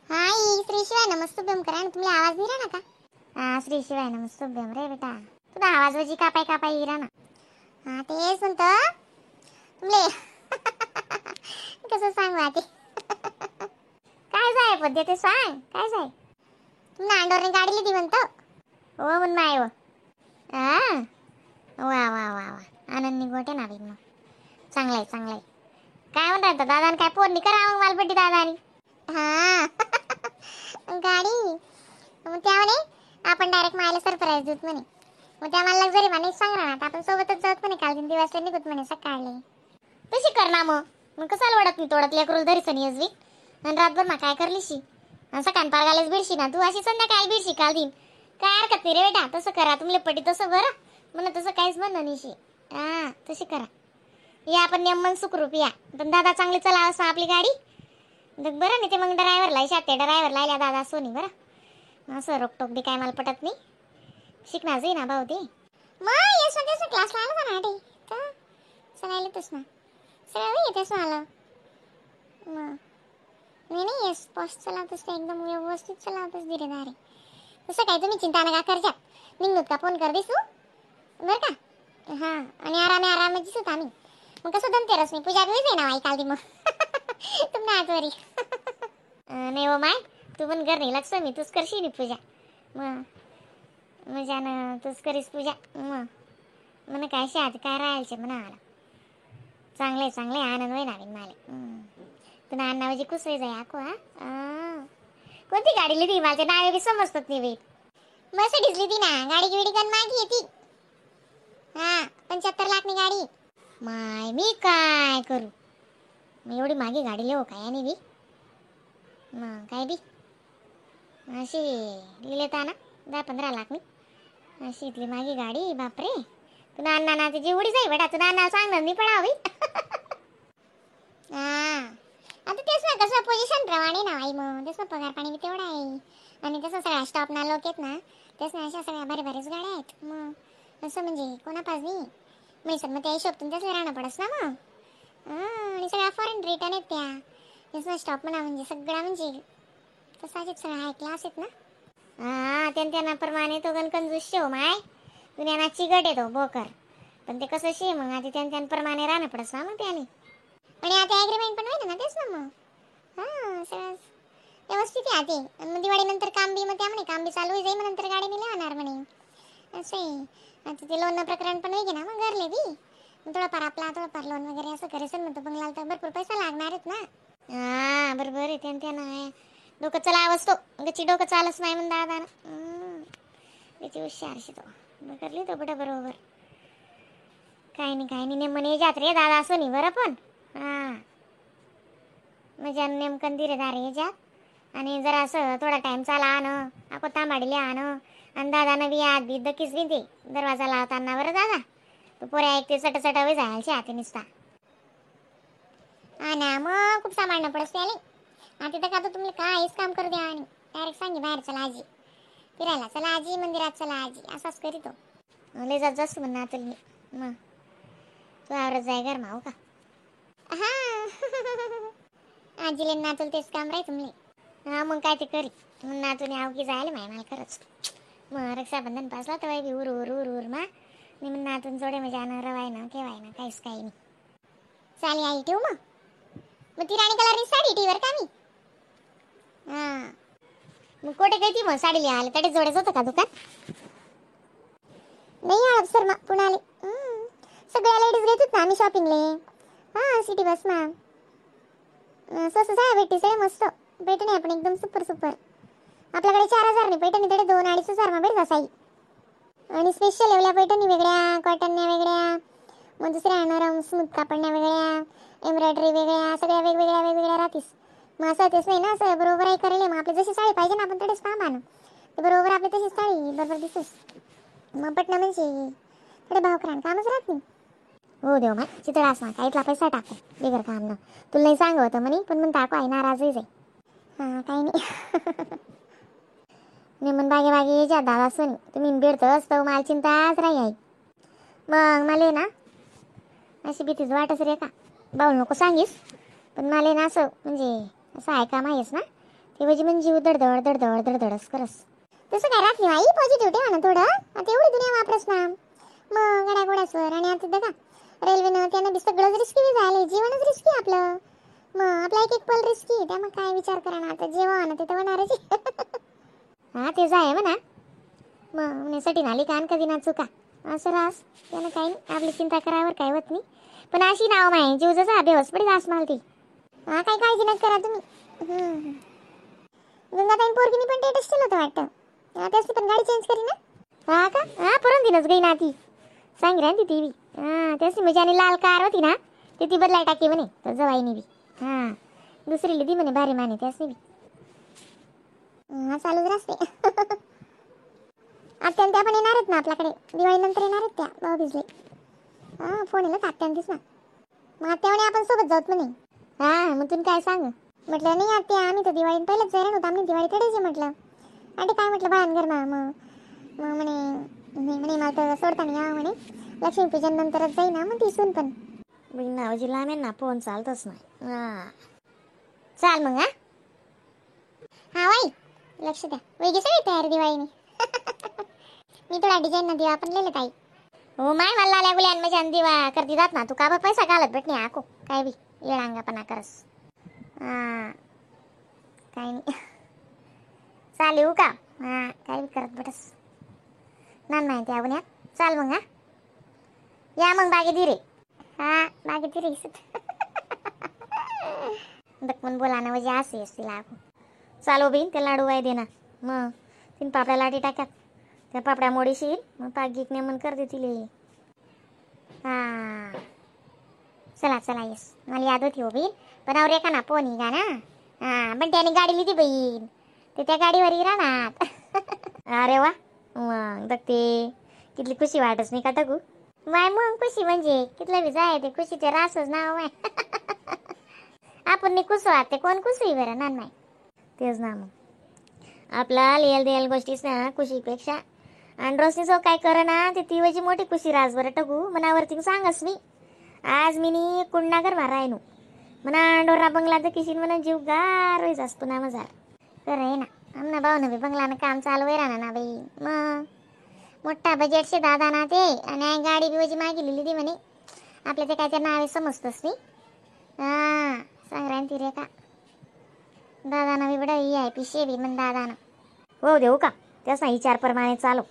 हा ई श्री शिवाय नमस्तुभ्यम करा ना, तुम्हाला आवाज नाही राहणार का? हा श्री शिवाय नमस्तुभ्यम रे बेटा, तुझा आवाज वजी कापाय कापाय इरा ना. हा तेच म्हणतं तुमले कसं सांगू आते, काय जाय पद्य ते सांग, काय जाय तुम्हाला अंडोरने गाडी लिहिली म्हणतो. हो म्हण माय हो. हा वा वा वा वा, आनंदी गोटे ना बाई, मग चांगलं आहे चांगलं आहे. काय म्हणतात दादा, काय फोन नाही करा मग मालपट्टी दादानी. हा गाडी मग त्या म्हणे आपण डायरेक्ट मायला सरप्राईज देऊत म्हणे. मग त्या मला लक्झरी म्हणे सांग ना, आता आपण सोबतच जाऊत म्हणे, काल दिन दिवस निघत म्हणे सकाळी. तशी कर ना मग, मग कसाला वडत नाही तोडत लेकरू धरीसन येजवी, आणि रातभर मग काय करलीशी, आणि सकाळ पारगालेच बिडशी ना तू, अशी संध्याकाळी बिडशी काल दिन, काय हरकत नाही रे बेटा. तसं करा तुमले पटी तसं बरं म्हणा, तसं काहीच म्हणणं नाही. हा तशी करा, या आपण नेमन सुखरूप या, पण दादा चांगली चला असं आपली गाडी बरं नाही ते मग ड्रायव्हरला शाते ड्रायव्हरला आल्या दादा सोनी बरं, असं रोकटोक बी काय मला पटत नाही, शिकणार जाई ना भाऊ ते. मग येस ना तेच क्लासला आलं ना ते का सगळ्याला तस ना सगळं येतेच ना आलं. मग नाही नाही येस पॉस्ट चालवतोस ते एकदम व्यवस्थित चालवतोस धीरे धारे, तसं काय तुम्ही चिंता नका करजा, निघूत का फोन कर दिसू बरं का. हां आणि आरामे आरामात दिसत आम्ही, मग कसं धनतेरस नाही पूजा बी होई ना आई काल मग तुम्हाला आजवरी. नाही हो माय, तू पण कर नाही लक्ष मी तूच करशील नी पूजा, मग मजानं तूच करीस पूजा. मग म्हण काय शात काय राहायचे म्हणा आला चांगलं आहे चांगलं आहे, आनंद होई ना माले. तुला अण्णा म्हणजे खुश होई जाय आको. हा कोणती गाडी लिहिली मला ते नावे बी समजतात नाही बाई. मर्सिडीज लिहिली ना गाडी गिडी गण मागी येते. हा 75 लाखनी गाडी. माय मी काय करू, मी एवढी मागे गाडी लिहू काय आणि बी मग काय बी अशी लिहिलेता ना 10-15 लाखनी अशी इथली मागी गाडी. बापरे तुला अण्णा ना तिची उडी जाई बेटा, तुला अण्णा सांगणार नाही पडावी. हा आता तेच ना कसं पोझिशन प्रमाणे ना आई, मग तेच ना पगार पाणी बी तेवढा आहे, आणि तसं सगळ्या स्टॉप ना लोक आहेत ना, तेच ना अशा सगळ्या भारी भारीच गाड्या आहेत. मग असं म्हणजे कोणापास नाही म्हणजे मग त्या हिशोबातून त्याच राहणं पडस ना मग. आणि सगळ्या फॉरेन रिटर्न आहेत त्या, तेच ना स्टॉप म्हणा म्हणजे सगळा म्हणजे तसाच सगळा हाय क्लास आहेत ना. हा त्यांना प्रमाणे तो गण कंजूस शे हो माय, दुनियाना चिकट येतो बोकर, पण ते कसं शे मग आता त्यांप्रमाणे राहणं पडस ना मग त्याने. आणि आता ॲग्रीमेंट पण होईल ना तेच ना मग. हां सगळं व्यवस्थित आहे आते. आणि मग दिवाळीनंतर काम बी मग त्या म्हणे काम बी चालू होई जाईल, मग नंतर गाडी नाही होणार म्हणे असं आहे. आता ते लोन प्रकरण पण होईल ना मग घरले बी, मग थोडंफार आपला थोडंफार लोन वगैरे असं करेल म्हणतो, बंगला तर भरपूर पैसा लागणार आहेत ना. हां बरोबर आहे, त्यांना डोकं चला असतो गची डोकं चालच नाही म्हण दादा त्याची हुशार तो करली तो बटा बरोबर. काही नाही काही नाही नेमन ये जात रे दादा असं नाही बरं पण. हां म्हणजे नेमकं धीरे धारे ये जात, आणि जरा असं थोडा टाईम चाला आण आपण तांबाडीले आण, आणि दादानं बी आत बी दकीच बी ते दरवाजा लावताना बरं दादा तू पोऱ्या ऐकते चटचट हवे जायचे आते निसता. हा ना मग खूप सांभाळणं पडस त्याले. आता तर का तर तुम्ही काहीच काम करू द्या आणि डायरेक्ट सांगी बाहेर चला आजी फिरायला चला आजी मंदिरात चला आजी असाच करीतो लय जात जास्त म्हणा आता मी. मग तू आवरत जाय घर माऊ का. हा आजीले नातूल तेच काम राही तुमले. हा मग काय ते करी मग नातून आवकी जायला माय मला खरंच. मग रक्षाबंधन पासला तर बी उर उर उर उर मा नाही मग नातून जोडे म्हणजे आणा रवाय ना केवाय ना काहीच काही नाही. चालेल आई ठेवू मग. मग ती राणी कलरनी साडी टीवर का मी. हां मग कोठे काही ती मग साडी लिहा आले तडे जोडेच होतं का दुकान? नाही आला सर मग पुन्हा आले सगळ्या लेडीज घेतात ना आम्ही शॉपिंगले. हां सिटी बस मा स्वस्त साड्या भेटते सगळे मस्त पैठणी आपण एकदम सुपर सुपर. आपल्याकडे 4000 नाही पैठणी तडे 2-2.5 हजार मा भेटत साई. आणि स्पेशल एवढ्या पैठणी वेगळ्या, कॉटनच्या वेगळ्या, मग दुसऱ्या नरम स्मूथ कापडण्या वेगळ्या, एम्ब्रॉयडरी वेगळ्या, सगळ्या वेगवेगळ्या वेगवेगळ्या राहतीस. मग असं तेच नाही ना असं बरोबर आहे करेल मग आपली जशी साडी पाहिजे ना आपण तडेच पाहा ना ते बरोबर आपली तशी साडी बरोबर दिसूस. मग पटणं म्हणजे थोडे भाव करा कामच राहत नाही. हो देव माय चितळास ना का इथला पैसा टाकू बिगर काम ना तुला नाही सांग होतं म्हणे, पण मग टाकू आई नाराजही जाई. हां काही नाही नाही मग बागे बागे यायच्या दादा सोनी तुम्ही भेटतो असतो मला चिंताच राही आई. मग मला ना अशी भीतीच वाटच रे का भाऊ नको सांगीस, पण मला ना असं म्हणजे असं ऐका माहीस ना ते म्हणजे म्हणजे जीव धडधड धडधड धडधडच करस. तसं काय राहत नाही आई, पॉझिटिव्ह ठेवा ना थोडं. आता एवढी दुनिया वापरस ना मग गड्या गोड्यासवर. आणि आता बघा रेल्वेनं त्यानं बी सगळंच रिस्की झाले, जीवनच रिस्की आपलं. मग आपला एक एक पल रिस्की, त्यामुळे काय विचार करा ना आता, जेव्हा ना ते तर होणारच. हा तेच आहे म्हणा. मग म्हणण्यासाठी नाली कान कधी ना चुका असं रास त्यानं काही नाही, आपली चिंता करावर काय होत नाही. पण अशी नाव माय जीव जसा बेवस पडी जास मला ती. हा काही काळजी नका करा तुम्ही. गंगाताईन पोरगीनी पण टेटस ठेवलं होतं वाटतं. हा त्यासनी पण गाडी चेंज करी ना. हा का, हा परत दिनच गई ना ती सांग रे ती टी. हा त्यासनी म्हणजे आणि लाल कार होती ना ते ती बदलाय टाकी म्हणे तर जवाईनी बी. हा दुसरी लिधी म्हणे भारी माने त्यासनी बी. हा चालूच राहते. आत्यान त्या पण येणार आहेत ना आपल्याकडे, दिवाळीनंतर येणार आहेत त्या भाऊ भिजले. हा फोन येला आत्यान तीच ना. मग आत्या म्हणे आपण सोबत जाऊत म्हणे. हा मग तुम्ही काय सांग म्हटलं, नाही आत्या आम्ही तर दिवाळी पहिलेच जायला नव्हतं, आम्ही दिवाळी तडेच म्हटलं. आणि काय म्हटलं बाळांगर मा मग मग म्हणे नाही म्हणे मला तर सोडता नाही या म्हणे, लक्ष्मीपूजन नंतरच जाई ना मग ती सून पण. नावजी लांब आहे ना फोन चालतच नाही. हा चाल मग. हा हा वाई लक्ष द्या, वेगळी सगळी तयारी दिवाळीने. मी थोडा डिझाईन ना दिवा पण लिहिले ताई. हो माय मला लाल्या गुल्यान म्हणजे आणि दिवा करती जात ना तू का बा पैसा घालत भेट नाही आको काय बी येळांगापणा करस. हा काही नाही चालेल का. हा काय बी करत भेटस ना माहिती आपण या. चाल मग. हा या मग बागे रे. हा बागे रे. दखमन बोला ना म्हणजे असे असतील आको. चालो बहीण ते लाडू वाय दे ना मग तीन पापड्या लाटी टाक्यात त्या पापड्या मोडीशील मग पाक गिकणे मन कर दे तिले. हा चला चला येस मला याद होती हो बहीण, पण अवर एका ना फोन का ना. हा पण त्याने गाडी लिहिली बहीण, ते त्या गाडीवर राहणार. अरे वा मग बघते कितली खुशी वाटच नाही का टाकू. माय मग खुशी म्हणजे कितलं बी जाय ते खुशीचे रासच नाव माय. आपण नाही खुश वाटते कोण खुशी बरं ना नाही. तेच ना मग आपला लिहिल द्यायला गोष्टीच ना खुशीपेक्षा आणि रोजनी जो काय कर ना ते ती वजी मोठी खुशी रास बरं टाकू. मनावरती सांगस मी आज मी नी कुंडागर मारा नू म्हणा अंडोरा बंगला तर किशीन म्हणा जीव गार होई जास पुन्हा मजार. खरं आहे ना, आमना भाऊ ना बी बंगला काम चालू आहे राहणार ना बाई. मग मोठा बजेट शे दादा ना ते, आणि गाडी बी वजी मागे लिहिली ती म्हणे आपल्या ते काय त्या नावे समजतच नाही. हा सांग रान ती रे का दादा ना बी बडा ही आहे पिशे बी म्हण दादा ना. हो देऊ का त्यास ना विचार प्रमाणे चालू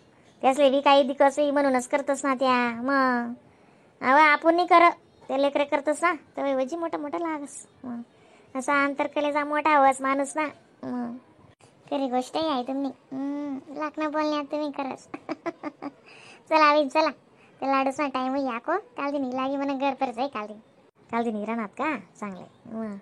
त्यासले बी काही दिकस म्हणूनच करतस ना त्या. मग अव आपण नाही कर त्या लेकरे करतस ना तर वजी मोठं मोठं लागस. मग असा आंतरकलेचा मोठा हवस माणूस ना. मग खरी गोष्ट आहे तुम्ही लाखनं बोलण्यात तुम्ही खरंच. चला आवी चला ते लाडूस ना टाईम याको काल दिन लागी म्हणा घर पर जाई काल दिन. काल दिन राहणार का चांगलं. मग